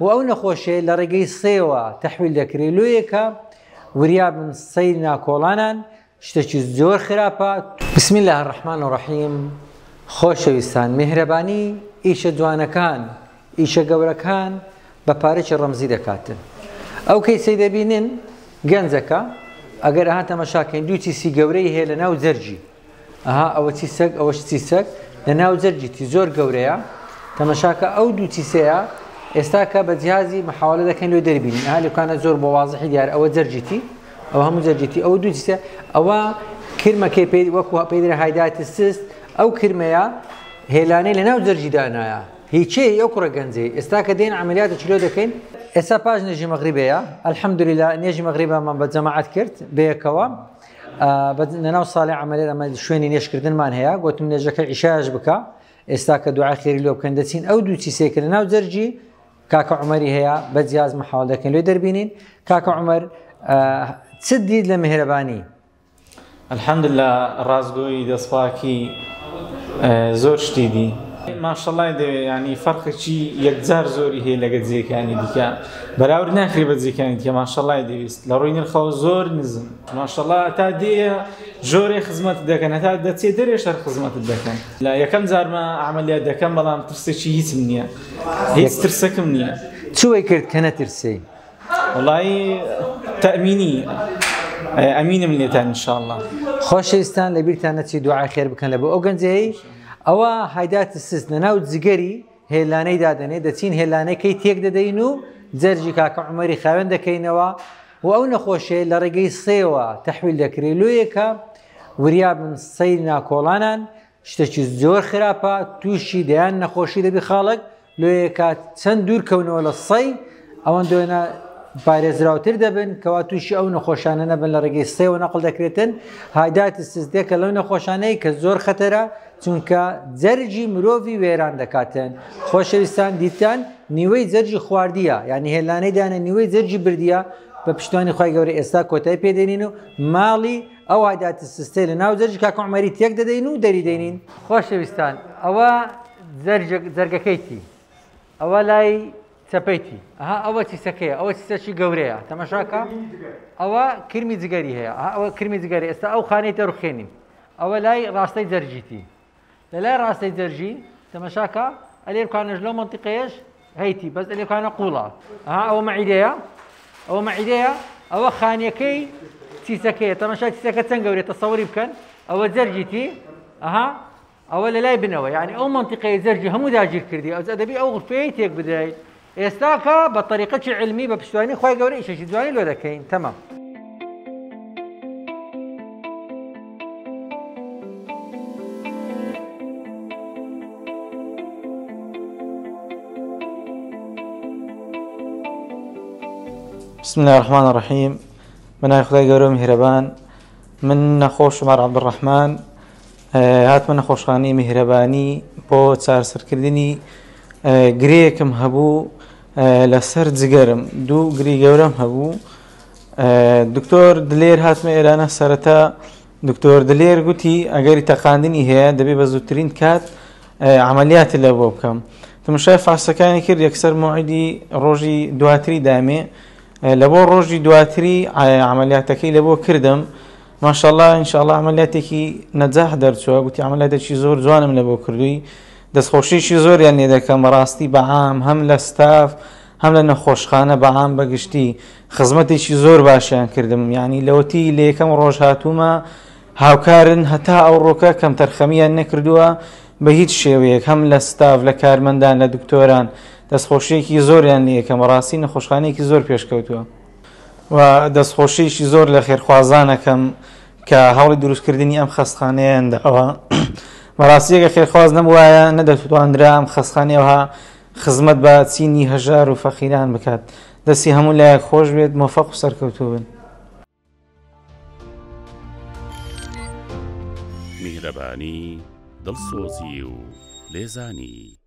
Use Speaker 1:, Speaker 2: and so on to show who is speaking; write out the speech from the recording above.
Speaker 1: و ئەو نەخۆشیە لە ڕێگەی سێوە تەحویل دەکرێت لۆیەکە وریابن سەیر ناکۆڵانان شتێکی زۆر خراپە. بسم اللە الرحمن الرحیم خۆشەویستان میهرەبانی ئیشە جوانەکان ئیشە گەورەکان بە پارەکی ڕەمزی دەکاتن ئەو کەیسەی دەبینن گەنجەکە ئەگەر ئەها تەمەشاکەین دوو چیسی گەورەی هەیە لە ناو جەرگی ئەها ئەوە چی سەگ ئەوەش چی سەگ لە ناو جەرگیتی زۆر گەورەیە تەمەشاکە ئەو دوو چیسەیە ئێستا کە بە جیهازی محاولە دەکەین لۆ دەربینین ئەها لەکانە زۆر بۆ وازحی دیار ئەوە جەرگیتی ئەوە هەموو جەرگیتی ئەو دوو چیسە ئەوە کرمەکەی پێی وەکو پێی دەرێ هایداتی سست ئەو کرمەیە هێلانەی لە ناو جەرگی دانایە هیچەی ئەو کوڕە گەنجەی ئێستا کە دێن عملیاتە چلۆ دەکەین ئێستا پاش نوێژی مەغریبەیە الحمدلله نوێژی مەغریبەمان بە جەماعەت کرد بەیەکەوە لەناو ساڵی عملیات ئەمە شوێنی نوێژکردنمان هەیە گوتم نوێژەکە عیشاش بکە ئێستا کە دوعای خێری لۆ بکەن دەچین ئەو دوو چیسەی کە لەناو جەرگی کاکە عومەری هەیە بە جیاز محاول دەکەین لێ دەربینین کاکە عومەر چت دیت لە میهرەبانی؟
Speaker 2: الحمدللە ڕاستگۆیی دەستپاکی زۆر شتی دی. ماشەڵای دەوێ یانی فەرقێکی یەکجار زۆری هەیە لەگە جێکانی دیکە بەراورد ناکرێ بە جێکانی دیکە ماشەڵای دەویست لە ڕووی نرخەوە زۆر نزم ماشەڵا تا دێیە ژۆرێ خزمەتت دەکەن هەتا دەچێ دەرێش هەر خزمەتت دەکەن لە یەکەم جارمە عەمەلیات دەکەم بەڵام ترسێکی هیچم نییە هیچ ترسەکم نییە.
Speaker 1: چ وەی کرد کە نەترسێی؟
Speaker 2: وەڵایی تەئمینی ئەمینم لێتان ان شاء اللە.
Speaker 1: خۆشەویستان لەبیرتان نەچی دوعای خێر بکەن لە بۆ ئەو گەنجەی ئەوە هایدات سست لەناو جگەری هێلانەی دادەنێ دەچین هێلانەکەی تێک دەدەین و جەرگی کاکە عومەری خاوێن دەکەینەوە و ئەو نەخۆشیە لە ڕێگەی سێوە تەحویل دەکرێت لۆیەکە وریابن سەیر ناکۆڵانان شتێکی زۆر خراپە تووشی دەیان نەخۆشی دەبی خاڵک لۆیەکە چەند دوور کەونەوە لە سەی ئەوەندۆنە پارێزراوتر دەبن کەوا تووشی ئەو نەخۆشانە نەبن لە ڕێگەی سێوە نەقل دەکرێتن هایداتی سزدێکە لەو نەخۆشانەی کە زۆر خەتەرە چونکە جەرگی مرۆڤی وێران دەکاتن خۆشەویستان دیتان نیوەی جەرگی خواردیە یعنی هێلانەی دانە نیوەی جەرگی بردیە بە پشتوانی خوای گەورە ئێستا کۆتای پێدێنین و ماڵی ئەو هایداتی سستەی لە ناو جەرگی کاک عومەری تێک دەدەین و دەری دەینین. خۆشەویستان ئەوە جەرگەکەیتی ئەوە لای چەپەیتی ئەها ئەوە چیسەکەیە ئەوە چیسەکی گەورەیە تەمەشاکە ئەوە کرمی جگەری هەیە ئەوە کرمی جگەری ئێستا ئەو خانەی دەڕوخێنین ئەوە لای ڕاستەی جەرگیتی لە لای ڕاستەی جەرگی تەمەشاکە ئەلێرکانەش لەو منطقەیەش هەیتی بەس ئەلێرکانە قوڵە ئەها ئەوە مەعیدەیە ئەوە مەعیدەیە ئەوە خانیەکەی چیسەکەیە تەمەشا چیسەکە چەند گەورەیە تەسەوری بکەن ئەوە جەرگیتی ئەها ئەوە لە لای بنەوە یعنی ئەو منطقەی جەرگی هەموو داگیر کردی ئەو دەبی ئەو غرفەیە تێک بدەیت ئێستاکە بە تەریقەکی علمی بە پشتیوانی خوای گەورە ئیشێکی جوانی لۆ دەکەین تەمام.
Speaker 2: بسم الله الرحمن الرحیم بەناوی خدای گەورە و میهرەبان من نەخۆش عمر عبدالرحمن هاتمە نەخۆشخانەی میهرەبانی بۆ چارەسەرکردنی گرێیەکم هەبوو لەسەر جگەرم دوو گری گەورەم هەبوو دکتۆر دلێر هاتمە ئێرانە سەرەتا دکتۆر دلێر گوتی ئەگەری تەقاندنی هەیە دەبێ بە زووترین کات عملیاتی لە بۆ بکەم تمشای فاسەکانی کرد یەکسەر موعیدی ڕۆژی دواتری دامێ لە بۆ ڕۆژی دواتری عملیاتەکەی لە بۆ کردم ماشاءاللە ان شاءاللە عەمەلیاتێکی نەجاح دەرچووە گوتی عەمەلیاتێکی زۆر جوانم لە بۆ کردووی دەستخۆشیی زۆریان لێ دەکەم بەڕاستی بەعام هەم لە ستاف هەم لە نەخۆشخانە بەعام بەگشتی خزمەتێکی زۆر باشیان کردم یعنی لەوەتی لە یەکەم ڕۆژ هاتوومە هاوکارن هەتا ئەو ڕۆکە کەمتەرخەمیان نەکردووە بە هیچ شێوەیەک هەم لە ستاف لە کارمەندان لە دکتۆران دەستخۆشیەکی زۆریان لێ یەکەم بەڕاستی نەخۆشخانەیەکی زۆر پێشکەوتووە. و دەستخۆشیی زۆر لە خێرخوازان ئەکەم کە هەوڵی دروستکردنی ئەم خەستخانەیان داوە. بەڕاستی ئەگەر خێرخواز نەبوایە نەدەتوانرا ئەم خەستخانەیە وەها خزمەت بە چینی هەژار و فەقیران بکات. دەستی هەموو لایەک خۆش بێت، مۆفەق و سەرکەوتوو بن.
Speaker 3: میهرەبانی، دڵسۆزی و لێزانی.